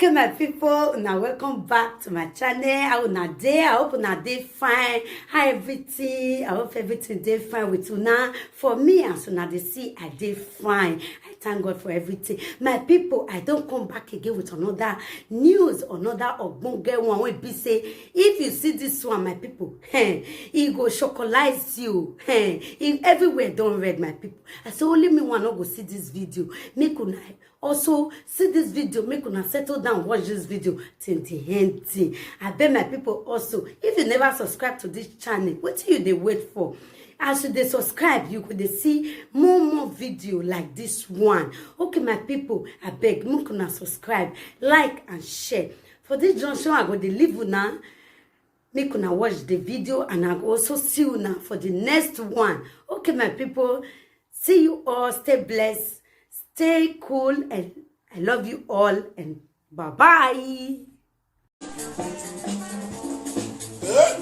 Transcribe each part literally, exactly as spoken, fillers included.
Okay, my people, now welcome back to my channel. How una dey? I hope una dey fine. How everything? I hope everything dey fine with una. For me, as una dey see, I dey fine. I thank God for everything. My people, I don come back again with another news, another ogbonge one wey be say, if you see this one, my people, eh, e go chocolize you. Eh, e, everywhere don red, my people. I say only me one no go see this video. Make una also see this video, make una settle down, watch this video till the ending. I beg my people also, if you never subscribe to this channel, wetin you dey wait for? As you dey subscribe, you go dey see more more video like this one. Okay, my people, I beg, make una subscribe, like and share. For this junction, I go dey leave una. Make una watch the video and I go also see una for the next one. Okay, my people, see you all. Stay blessed, stay cool, and I love you all, and bye bye. Eh?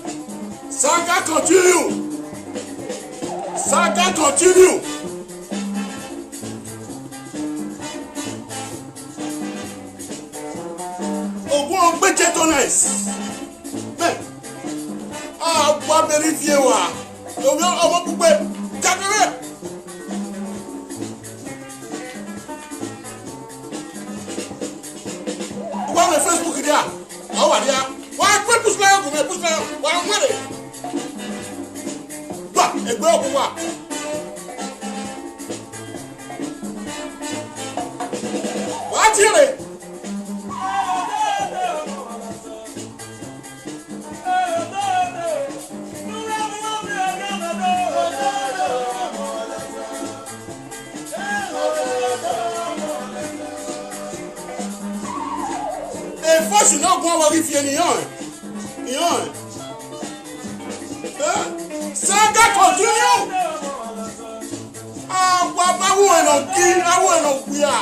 Saga continue. Saga continue. Ogun ogbe gentleness. Bẹ́ẹ̀, a gba bẹ̀rẹ̀ fi ẹwà. Omi ọmọ pípẹ́. Jákèrè. Wọ́n wẹ̀ Facebook dia. Wọ́n wà dia. Wọ́n á pẹ́ push like ọkùnrin, push like. Wọ́n á wẹ̀rẹ̀. Wà, ẹgbẹ́ ọkùnrin wà. Wà á tiẹ̀ rẹ̀. Efọsi ne ọ guan vbe ghi fi eni họn, họn. Eh? Saga continue. Awa ba wu ẹnọ gi, a wu ẹnọ wia.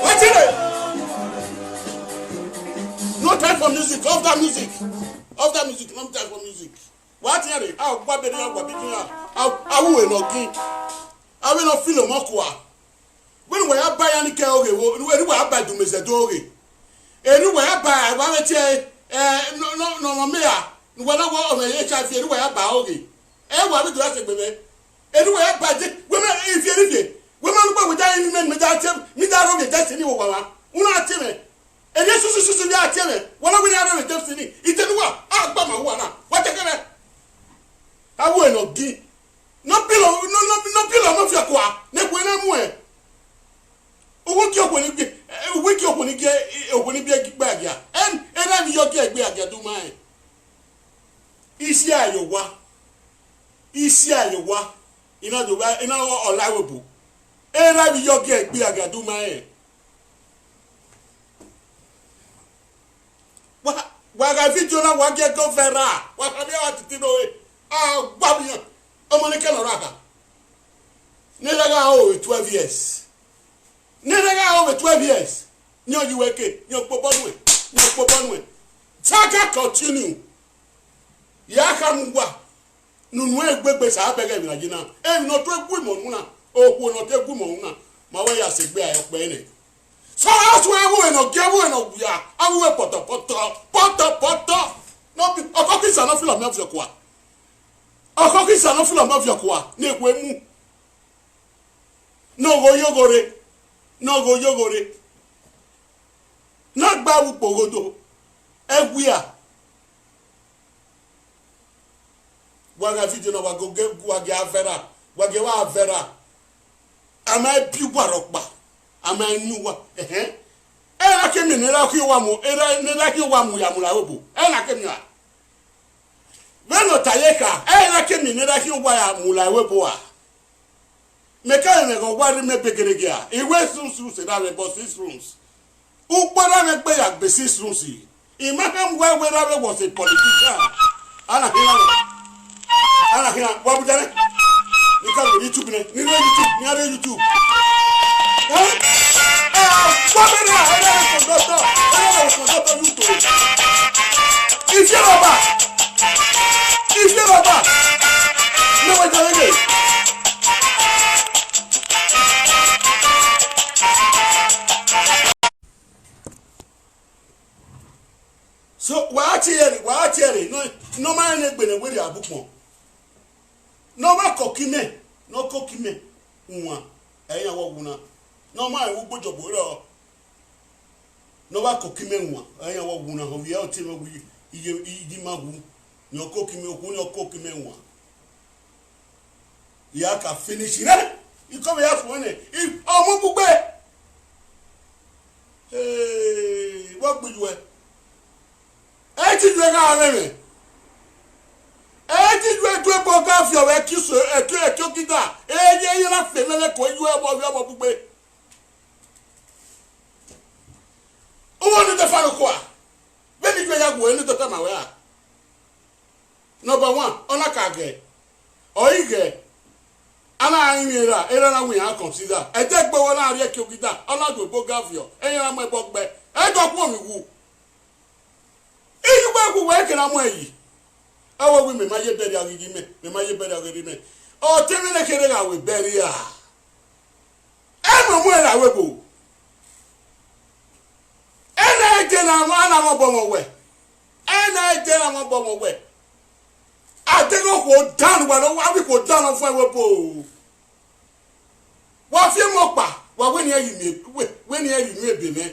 Wetire. No time for music. Off that music. Off that music. No time for music. Wa tiẹn rre, a gba bẹrẹ ya gba bi kin ya. A wu ẹnọ gi. A vbe nọ filo mọ kua. Wẹ ne uwa ya ba iran ni ke oghe vbo, ne uwa ya ba idumwezẹ do oghe. Eni uwa ya ba, wa vbe tie, eh, nọ, nọ, nọ, nọ mẹ ra, ne uwa na wẹ ọmwẹ H I V, eni uwa ya ba oghe. Ẹ wa vbe do ya sẹ egbe mwẹ. Eni uwa ya ba je, wẹ mẹ ivie, ivie. Wẹ ma nugba wẹ da eni mẹ, mẹ da tie, mẹ da rhọghe Destiny vbe owa mwa. Una tie mwẹ. Eni esusu susu vbe a tie mwẹ. Wa na wẹ ne a rhọghe Destiny. Ite ne uwa, a gba ma uwa na. Wa te kẹrẹ. A wu ẹnọ gi. Ne ọ pilo, ne, ne, ne ọ pilo ọmọ fi ọkua, ne ekhue na muẹn. Uwu ki okhue ni gbe, eh, uwu ki okhue ni gbe, eh, okhue ni gbe gbe agia. En, ena vbe yọ gi egbe agia du ma rẹn. Isi a ye owa. Isi a ye owa. Ina do ba, ina ọ, ọ la ẹvbo. Ena vbe yọ gi egbe agia du ma rẹn. Wa, wa gha video na, wa gie go viral. Wa kha vbe a titi no we. A gba mi yan. Ọmọ ne kẹ nọ ra kha. Ne ra gha o twelve years. Ne ra gha o twelve years. Yan yi we ke, yan kpo bọ nuẹ. Yan kpo bọ nuẹ. Saga continue. Ya kha mu wa. Ne unu egbe egbe sa bẹghe emwi na ye na. Emwi ne ọ tu egbu imọ unu na, okhuo ne ọ tu egbu imọ unu na, ma wẹ ya sẹ egbe a ọkpẹ nẹ. So, a suẹn avbe uwẹ ne ọ gie avbe uwẹ ne ọ wia, avbe uwẹ pọtọpọtọ, pọtọpọtọ. Ne ọ bi, ọkọ kisa ne ọ filo ọmọ viọ kua. Ọkọ kisa ne ọ filo ọmọ viọ kua, ne ekhue mu. Ne ọ ghe oyogho rre, ne ọ ghe oyogho rre. Ne a gba vbe ukpoghodo, ẹ wia. Wa gha video na, wa go ge, wa gie a viral, wa gie wa viral. A ma bi uwa rhọkpa, a ma yin uwa. Ẹhẹn. Ẹ na ke miẹn ne erha khian uwa mu, erha, ne erha khian uwa mu ya mu la ẹvbo. Ẹ na ke miẹn a. Vbene ọ ta ye kha, ẹ na ke miẹn ne erha khian uwa ya mu la ẹvbo a. Mẹ ka mwẹ ghe ọ wa rre mẹ begereghe a, I wẹ six rooms erha vbe, but six rooms. Ukpo erha vbe gbe ya gbe six rooms. I ma kha mu wẹ erha vbe was a politician. Ana khian, ana khian, wa bu dare. Ni ka vbe YouTube nẹ, ni rre YouTube, ni a rre YouTube. Eh? Eh, wa be na, erha vbe conductor, erha vbe conductor YouTube. Ifi ọba. Ifi ọba. Ne wa dare. Ẹnegbe ne werriẹ abukpọn. Ne ọ wa kọkọ imẹ, ne ọ kọkọ imẹ wan, ẹ i yan wẹ wu na. Ne ọ ma rẹn vbe ugbojọ gbe rrọọ. Ne ọ wa kọkọ imẹ wan, ẹ i yan wẹ wu na, ovbi ẹre ọ tie mwẹ wẹ iye, iye ima wu. Ne ọ kọkọ imẹ, okhuo ne ọ kọkọ imẹ wan. Ya ka finish nẹ, ikọmwẹ ya suẹn nẹ, ọmọ ugbugbe. Ee, vbe ọ gbe iyuẹ? Ẹ i te iyuẹ gha mwẹ mwẹ. Ẹ i te iyuẹ du ebo ga viọ vbe ẹki uso, ẹki, ẹki ogida. Eye, eye na fe lele ko iyuẹ vbe ọvbiẹ ọmọ ugbugbe. Uwẹ ne dọta nọkhua, vbene iyuẹ ya wu ẹre ne dọta ma wẹ ra? Number one, ọ na ka gẹ, ọ i gẹ, a na rinmwian erha, erha na wẹ iran consider. Ẹdẹgbe wẹ na rrie ẹki ogida, ọ na do ebo ga viọ, ẹ i na mu ẹbọ gbe, ẹ i do khuọnmwi wu. Iyuẹ wu wẹ ke na mu ẹre yi. Ọ wẹ wẹ mẹ ma ye bẹrriẹ ghi yi mẹ, mẹ ma ye bẹrriẹ ghi rri mẹ. Ọ te mwẹ ne kherhe gha wẹ bẹrriẹ a. Ẹ i mu ẹre ra wẹ ebo. Ena ẹdẹ na mwẹ, a na mwẹ obọ mwẹ wẹ. Ena ẹdẹ na mwẹ obọ mwẹ wẹ. A deghẹ okhuo dan, wa ne a wẹ ikhuo dan ne ọ fuẹn wẹ ebo. Wa fiemọ ọkpa, wa wẹ ne iran yi miẹn, wẹ, wẹ ne iran yi miẹn ebe mwẹ.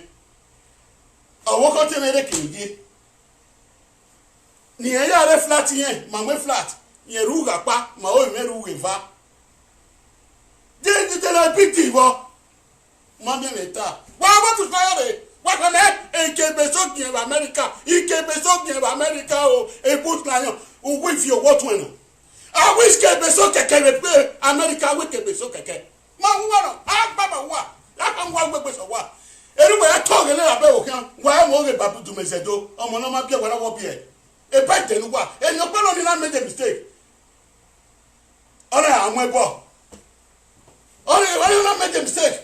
Ọvbokhan te mwẹ rre kere ye. Ne irẹn ya rre flat irẹn, ma mwẹ flat, irẹn rre ugha ọkpa, ma ro mwẹ rre ugha eva. De, de, de na big deal vbọ? Ma miẹn mwẹ ta. Wa vbe tu fire re, wa khama, e, Ike Beso gie vbe America, Ike Beso gie vbe America o, e Bush Lion, uwu ivie owọ tuẹn nọ. A wish Ike Beso kẹkẹ vbe America, a wish Ike Beso kẹkẹ. Ma wu uwa nọ, a gba ma wu uwa, a ka mu uwa gbe egbe sẹ uwa. Erha uwa ya tọ ghe ne ra bẹghe okhian, wa rẹn vbe oghe Babu Dumezẹdo, ọmọ ne ọ ma biẹ wa na wọ biẹ. Eba ẹdẹ ne uwa, emwi ọkpa nọ ni na make mistake. Ọ na ra mu ẹbọ. Ọ na, ọ na make mistake.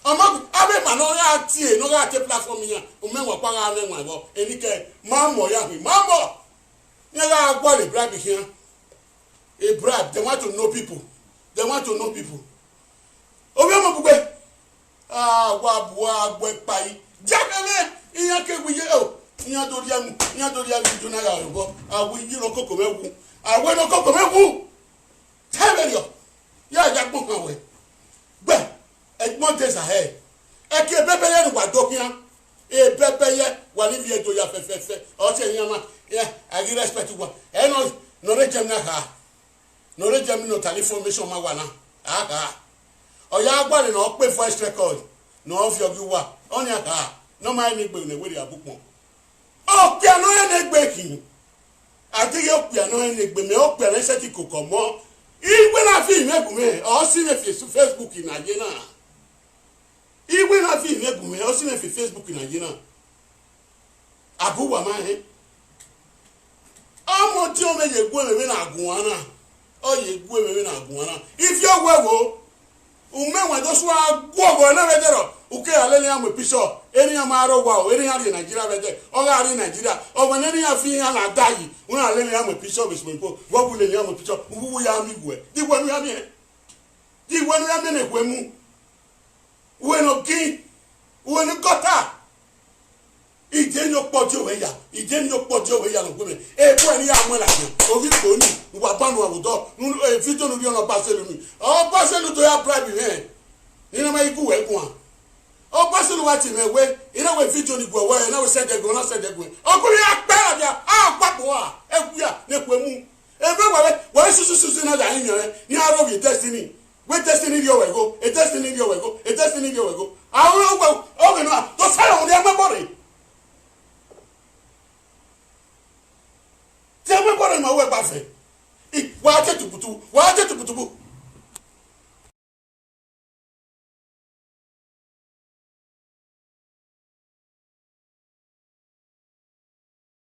Ọ ma, avbe emwa ne ọ gha tie, ne ọ gha te platform iran, u mẹ wa ọkpa gha mwẹ ẹwaẹn vbọ, enikẹ, ma mọ ya hin, ma mọ. Iran gha gualọ bribe khian. A bribe, they want to know people. They want to know people. Ovbi ọmọ ugbugbe. A wa bu a gbe kpa yi. Dia kẹmẹ, iran ke wi ye o. Iran do rhie mu, iran do rhie mu ijo na ya rhọbọ. A wi yi ne okoko mwẹ wu. A wẹ ne okoko mwẹ wu. Te vberriọ. Ya ya gbọn kan wẹ. Gbẹ, ẹgbọn de zẹ hẹ. Ẹki ebẹbẹ ye ne uwa do khian. Ebẹbẹ ye, wa ni viẹ do ya fẹfẹfẹ. Ọ sẹ iran ma, yeah, I give respect to wa. Ẹ nọ, nọ re jẹ na kha. Ne ọ rre Germany ne ọ tama information ma wa na, a kha. Ọ ya gualọ ne ọ kpe voice record, ne ọ viọ ghe uwa, ọnii a kha, ne ọ ma rẹn ne egbe ne werriẹ abukpọn. Okpia ne ọ rẹn ne egbe khin, a deghẹ okpia ne ọ rẹn ne egbe, mẹ okpia ne sẹtin koko ọmọ. Iwẹ na fi mwẹ gu mwẹ, ọ si mwẹ fi Facebook na ye na. Iwẹ na fi mwẹ gu mwẹ, ọ si mwẹ fi Facebook na ye na. A bu uwa ma hẹn. Ọmọ ọtiọnmwẹ ye gu mwẹ vbene a guan na. Ọ ye gu mwẹ vbene a guan na. Ifi owẹ vbo? U mẹ wan do sua guọghọ na vbe ẹdẹrọ. U kegha lele iran mu picture. Ene iran ma rre owa o, ene iran rrie Nigeria vbe ẹdẹ. Ọ gha rrie Nigeria. Ọ wẹ ne ene iran fi iran na da yi. U na lele iran mu picture vbe swimming pool. Vbe ọ wu lele iran mu picture? U wu ya miẹn iwẹ. Di wẹ ne u ya miẹn? Di wẹ ne u ya miẹn ne ekhue mu? Uwẹ ne ọ gin, uwẹ ne gọta. Idin ni okpọ die ovẹ ya, idin ni okpọ die ovẹ ya ne ọ gu mwẹ. Ekhue ne I ya muẹn ladian, ovbi ikpo ni, ne uwa ba nuẹn vbe odọ, ne unu, e, video ne u rhie ọnii ọ ba selu ni. Ọ ba selu do ya bribe mwẹ, ne I na ma i gu uwẹ guan. Ọ ba selu wa tie mwẹ wẹ, I na wẹ video ni guẹ wẹ, I na wẹ send ẹguẹ, ọ na send ẹguẹ. Ọ gu mwẹ ya kpẹ ladian, a gba kpo a, ẹguia ne ekhue mu. Ebe wa vbe, wa vbe susu susu na da yin mwẹ, ne I ya rre ovbi e Destiny. Wẹ Destiny rhie wẹ igho, e Destiny rhie wẹ igho, e Destiny rhie wẹ igho. A ru wẹ,